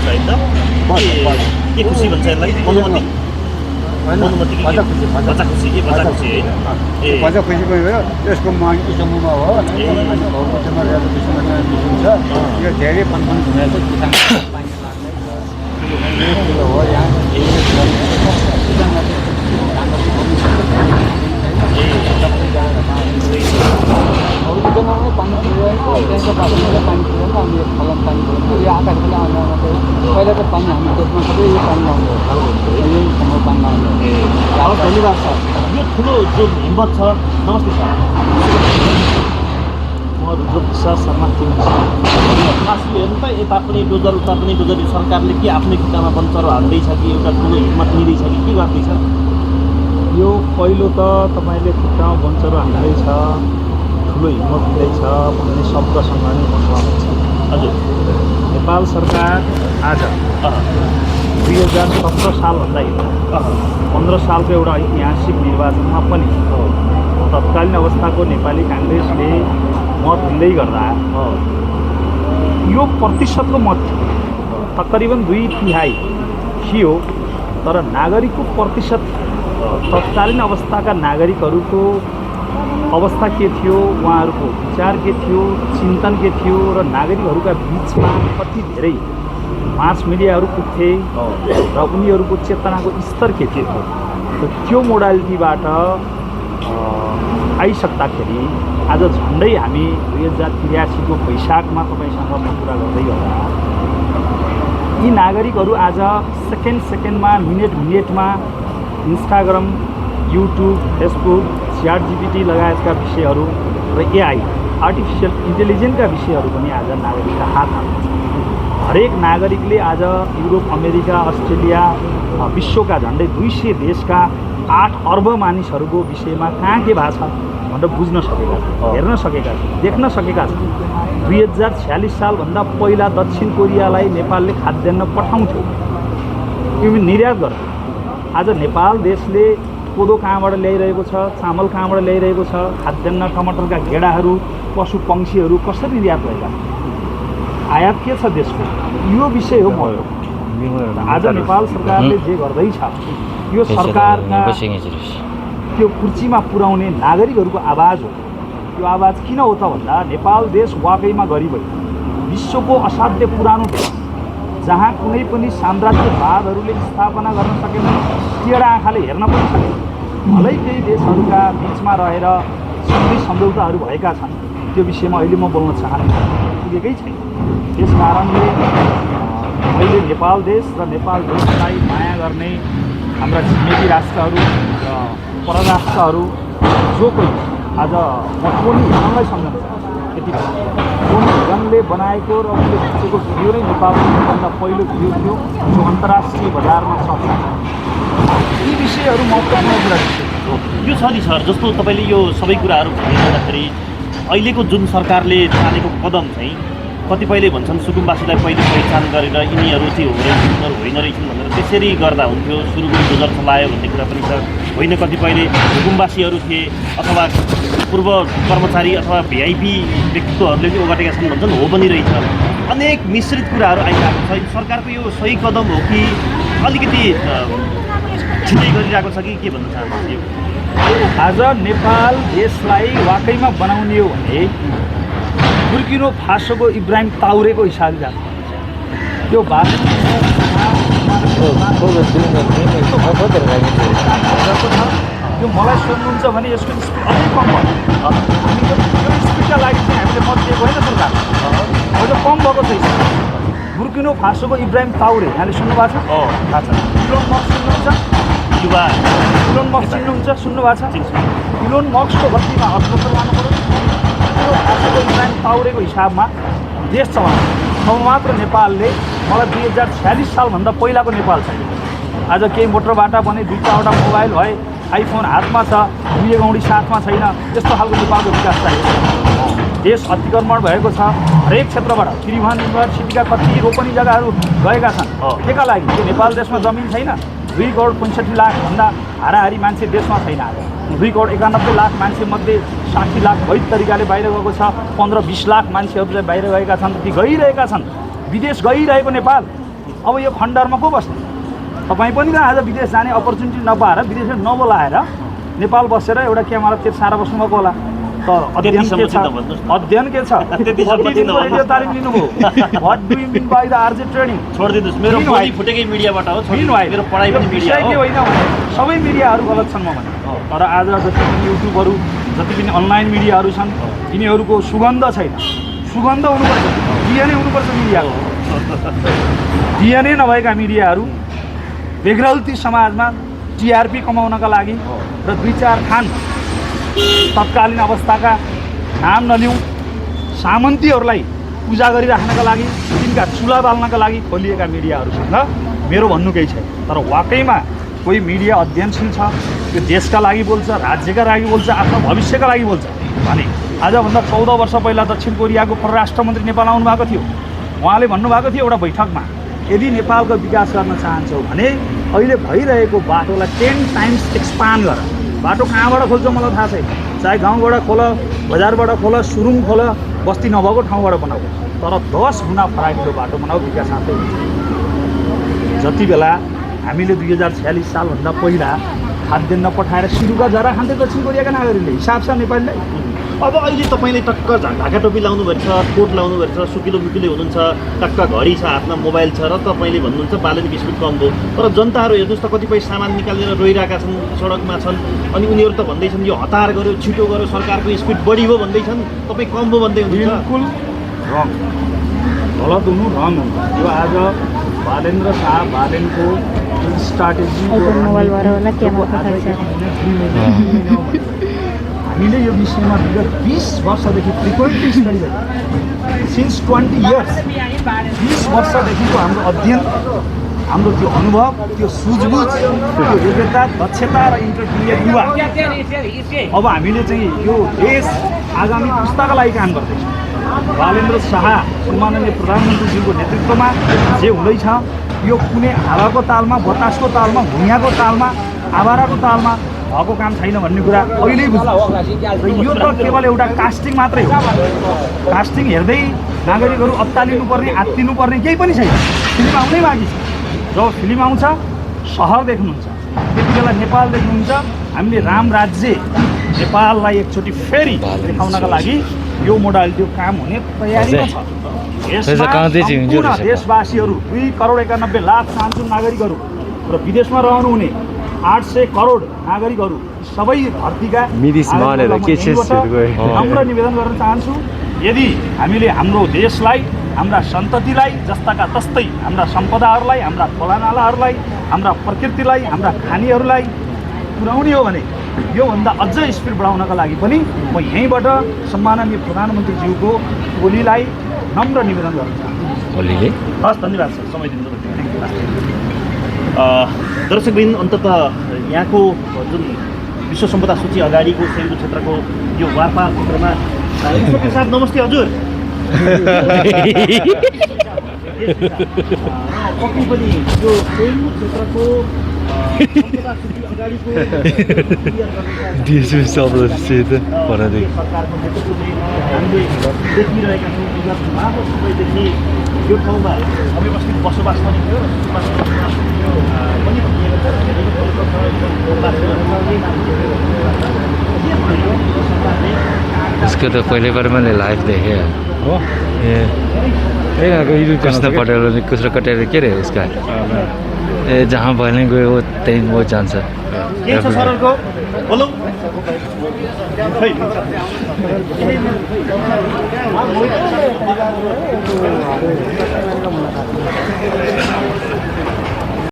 है त के खुसी भन्छ यसलाई मधुमती मधुमती भजा खुसी है भजा खुसी होइन ए भजा खुसी पनि भयो त्यसको समूहमा हो भौतिकमा रहेको विषयमा मिसिन्छ यो धेरै फनफन घुमेको किसान पानी लाग्ने हो यहाँ जनाउने पानी त्यहाँको बाटोमा पानी पुऱ्याउनु अनि फलन पानी पुऱ्याउनु यो आकाशबाट आउनु पहिला त पानी हाम्रो देशमा सबै यो पानी आउँथ्यो यही ठाउँमा पानी आउँथ्यो धन्यवाद सर यो ठुलो जो हिम्मत छ नमस्ते सर म रुद्र प्रसाद शर्मा खास यो हेर्नु त यता पनि डोजर उता पनि डोजर सरकारले के आफ्नै खुट्टामा बन्चरो हाल्दैछ कि एउटा ठुलो हिम्मत लिँदैछ कि के गर्दैछ यो पहिलो त तपाईँले खुट्टामा बन्चरो हाल्दैछ ठुलो हिम्मत हुँदैछ भन्ने शब्दसँग नै म सहमत छु हजुर नेपाल सरकार आज 2017 सालभन्दा 15 सालको एउटा ऐतिहासिक निर्वाचनमा पनि तत्कालीन अवस्थाको नेपाली काङ्ग्रेसले मत लिँदै गर्दा यो प्रतिशतको मत तकरिबन 2/3 थियो तर नागरिकको प्रतिशत तत्कालीन अवस्थाका नागरिकहरूको अवस्था के थियो उहाँहरूको विचार के थियो चिन्तन के थियो र नागरिकहरूका बिचमा कति धेरै मास मिडियाहरू पुग्थे र उनीहरूको चेतनाको स्तर के थियो र त्यो मोडालिटीबाट आइसक्दाखेरि आज झन्डै हामी 2083 को वैशाखमा तपाईँसँग म कुरा गर्दै गर्दा यी नागरिकहरू आज सेकेन्डमा मिनेटमा इन्स्टाग्राम युट्युब फेसबुक ChatGPT लगायतका विषयहरू र AI आर्टिफिसियल इन्टेलिजेन्सका विषयहरू पनि आज नागरिकका हातमा हरेक नागरिकले आज युरोप अमेरिका अस्ट्रेलिया विश्वका झन्डै 200 देशका 8 अर्ब मानिसहरूको विषयमा कहाँ के भएको छ भनेर बुझ्न सकेका छन् हेर्न सकेका छन् देख्न सकेका छन् 2046 सालभन्दा पहिला दक्षिण कोरियालाई नेपालले खाद्यान्न पठाउँथ्यो यो निर्यात गर्थ्यो आज नेपाल देशले कोदो कहाँबाट ल्याइरहेको छ चामल कहाँबाट ल्याइरहेको छ खाद्यान्न टमाटरका गेडाहरू पशु पक्षीहरू कसरी निर्यात भएका आयात के छ देशको यो विषय हो महत्त्व आज नेपाल सरकारले जे गर्दैछ यो सरकारका त्यो कुर्सीमा पुर्याउने नागरिकहरूको आवाज हो यो आवाज किन हो त भन्दा नेपाल देश वाकैमा गरिब हो विश्वको असाध्य पुरानो देश जहाँ कुनै पनि साम्राज्यवादहरूले स्थापना गर्न सकेन टेढा आँखाले हेर्न पनि सकेन भलै केही देशहरूका बिचमा रहेर सबै सम्झौताहरू भएका छन् त्यो विषयमा अहिले म बोल्न चाहन्छु पुगेकै छैन त्यस कारणले अहिले नेपाल देश र नेपाल देशलाई माया गर्ने हाम्रा छिमेकी राष्ट्रहरू र परराष्ट्रहरू जो कोही आज मठोनी हिरनलाई सम्झन्छ यति मठोनी हिरनले बनाएको र उसले खिचेको भिडियो नै नेपालभन्दा पहिलो भिडियो थियो जो अन्तर्राष्ट्रिय बजारमा चल्छ यी विषयहरू महत्त्वपूर्ण कुरा यो छ नि सर जस्तो तपाईँले यो सबै कुराहरू भन्दाखेरि अहिलेको जुन सरकारले चालेको कदम चाहिँ कतिपयले भन्छन् सुकुम्बासीलाई पहिले पहिचान गरेर यिनीहरू चाहिँ हो रहेछन् यिनीहरू होइन रहेछन् भनेर त्यसरी गर्दा हुन्थ्यो सुरुको डोजर चलायो भन्ने कुरा पनि छ होइन कतिपयले हुकुमवासीहरू थिए अथवा पूर्व कर्मचारी अथवा भिआइपी व्यक्तित्वहरूले चाहिँ ओगटेका छन् भन्छन् हो पनि रहेछ अनेक मिश्रित कुराहरू आइरहेको छ सरकारको यो सही कदम हो कि अलिकति छिटै गरिरहेको छ कि के भन्न चाहनुहुन्छ यो आज नेपाल देशलाई वाकैमा बनाउने हो भने बुर्किनो फासोको इब्राहिम ताउरेको हिसाबले जान्छ त्यो यो मलाई सोध्नुहुन्छ भने यसको स्पिड अझै कम भयो हामी यो स्पिडका लागि चाहिँ हामीले मत दिएको होइन सरकार अहिले कम भएको छ बुर्किनो फासोको इब्राहिम ताउरे यहाँले सुन्नुभएको छ थाहा छ इलोन मस्क सुन्नुहुन्छ युवा इलोन मस्क चिन्नुहुन्छ सुन्नुभएको छ इलोन मस्कको गतिमा अस्पताल लानु पऱ्यो इब्राहिम ताउरेको हिसाबमा देश चलाउँछ अब मात्र नेपालले मलाई 2046 सालभन्दा पहिलाको नेपाल छैन आज केही मोटरबाटा बने 2-4वटा मोबाइल भए आइफोन हातमा छ दुई गौडी साथमा छैन यस्तो खालको नेपालको विकास चाहिएको देश अतिक्रमण भएको छ हरेक क्षेत्रबाट त्रिभुवन युनिभर्सिटीका कति रोपनी जग्गाहरू गएका छन् केका लागि त्यो नेपाल देशमा जमिन छैन 2,65,00,000 हाराहारी मान्छे देशमा छैन आज 2,91 लाख मान्छे मध्ये 60 लाख वैध तरिकाले बाहिर गएको छ 15-20 लाख मान्छेहरू चाहिँ बाहिर गएका छन् ती गइरहेका छन् विदेश गइरहेको नेपाल अब यो खण्डहरमा को बस्ने तपाईँ पनि त आज विदेश जाने अपर्च्युनिटी नपाएर विदेशमा नबोलाएर नेपाल बसेर एउटा क्यामेरा सारा बस्नुभएको होला तर अध्ययन के छ अध्ययन के छ रेडियो तालिम लिनुभयो what do you mean by the RJ training छोडिदिनुहोस् मेरो पढाइ फुटेकै मिडियाबाट हो मेरो पढाइ पनि मिडिया के होइन सबै मिडियाहरू गलत छन् म भने तर आज जति पनि युट्युबहरू जति पनि अनलाइन मिडियाहरू छन् यिनीहरूको सुगन्ध छैन सुगन्ध हुनुपर्छ डिएनए हुनुपर्छ मिडियाको डिएनए नभएका मिडियाहरू बेग्रौती समाजमा टिआरपी कमाउनका लागि र 2-4 खान तत्कालीन अवस्थाका नाम नलिउँ सामन्तीहरूलाई पूजा गरिराख्नका लागि तिनका चुला बाल्नका लागि खोलिएका मिडियाहरूसँग मेरो भन्नु केही छैन तर वाकैमा कोही मिडिया अध्ययनशील छ त्यो देशका लागि बोल्छ राज्यका लागि बोल्छ आफ्नो भविष्यका लागि बोल्छ भने आजभन्दा 14 वर्ष पहिला दक्षिण कोरियाको परराष्ट्र मन्त्री नेपाल आउनुभएको थियो उहाँले भन्नुभएको थियो एउटा बैठकमा यदि नेपालको विकास गर्न चाहन्छौ भने अहिले भइरहेको बाटोलाई 10 टाइम्स एक्सपान्ड गर बाटो कहाँबाट खोल्छ मलाई थाहा छैन चाहे गाउँबाट खोल बजारबाट खोल सुरुङ खोल बस्ती नभएको ठाउँबाट बनाऊ तर 10 गुणा फराकिलो बाटो बनाऊ विकास आफै जति बेला हामीले 2046 सालभन्दा पहिला खाद्यान्न पठाएर सिरुका जरा खान्थे दक्षिण कोरियाका नागरिकले हिसाब छ नेपालीलाई अब अहिले तपाईँले टक्क ढाका टोपी लाउनु भएको छ कोट लाउनु भएको छ सुकिलो मुकिलो हुनुहुन्छ टक्क घडी छ हातमा मोबाइल छ र तपाईँले भन्नुहुन्छ बालनिक स्पिड कम भयो तर जनताहरू हेर्नुहोस् त कतिपय सामान निकालेर रोइरहेका छन् सडकमा छन् अनि उनीहरू त भन्दैछन् यो हतार गर्यो छिटो गर्यो सरकारको स्पिड बढी हो भन्दैछन् तपाईँ कम भयो भन्दै हुनुहुन्छ बिल्कुल रङ गलत हुनु रङ हुनु यो आज बालेन्द्र शाह बालेनको स्ट्राटेजी हामीले यो विषयमा विगत 20 वर्षदेखि फ्रिक्वेन्टली स्टडी सिन्स 20 इयर्स 20 वर्षदेखिको हाम्रो अध्ययन हाम्रो त्यो अनुभव त्यो सुझबुझ त्यो योग्यता दक्षता र इन्टरप्रिनियर युवा अब हामीले चाहिँ यो देश आगामी पुस्ताका लागि काम गर्दैछौँ बालेन्द्र शाह माननीय प्रधानमन्त्रीज्यूको नेतृत्वमा जे हुँदैछ यो कुनै हावाको तालमा बतासको तालमा भुइँयाको तालमा आवाराको तालमा भएको काम छैन भन्ने कुरा अहिले बुझ्नु यो त केवल एउटा कास्टिङ मात्रै हो कास्टिङ हेर्दै नागरिकहरू अत्तालिनुपर्ने आत्तिनुपर्ने केही पनि छैन फिल्म आउनै बाँकी छ जब फिल्म आउँछ सहर देख्नुहुन्छ त्यति बेला नेपाल देख्नुहुन्छ हामीले राम राज्य नेपाललाई एकचोटि फेरि देखाउनका लागि यो मोडालिटी काम हुने तयारीमा छ देशवासीहरू 2,91,00,000 सान्सुन नागरिकहरू र विदेशमा रहनुहुने 800 करोड नागरिकहरू सबै धरतीका नम्र निवेदन गर्न चाहन्छु यदि हामीले हाम्रो देशलाई हाम्रा सन्ततिलाई जस्ताका तस्तै हाम्रा सम्पदाहरूलाई हाम्रा खोलानालाहरूलाई हाम्रा प्रकृतिलाई हाम्रा खानीहरूलाई पुर्याउने हो भने योभन्दा अझ स्पिड बढाउनका लागि पनि म यहीँबाट सम्माननीय प्रधानमन्त्रीज्यूको ओलीलाई नम्र निवेदन गर्न चाहन्छु हस् धन्यवाद सर समय दिनु दर्शकवृन्द अन्ततः यहाँको जुन विश्व सम्पदा सूची अगाडिको सेलु क्षेत्रको यो वारपार क्षेत्रमा के साथ नमस्ते हजुर पक्कै पनि यो सेलु क्षेत्रको सम्पदा सूची अगाडिको सरकारको नेतृत्वले हामीले देखिरहेका छौँ विगत लामो समयदेखि यो ठाउँमा अव्यवस्थित बसोबास पनि थियो इसको तो पहले बार मैंने लाइव देखे हो कृष्ण पटेल कृष्ण कटेल के रहे उसका जहाँ बहने गए वो त्यही वो जान्छ के छ सरलको बोलौ खै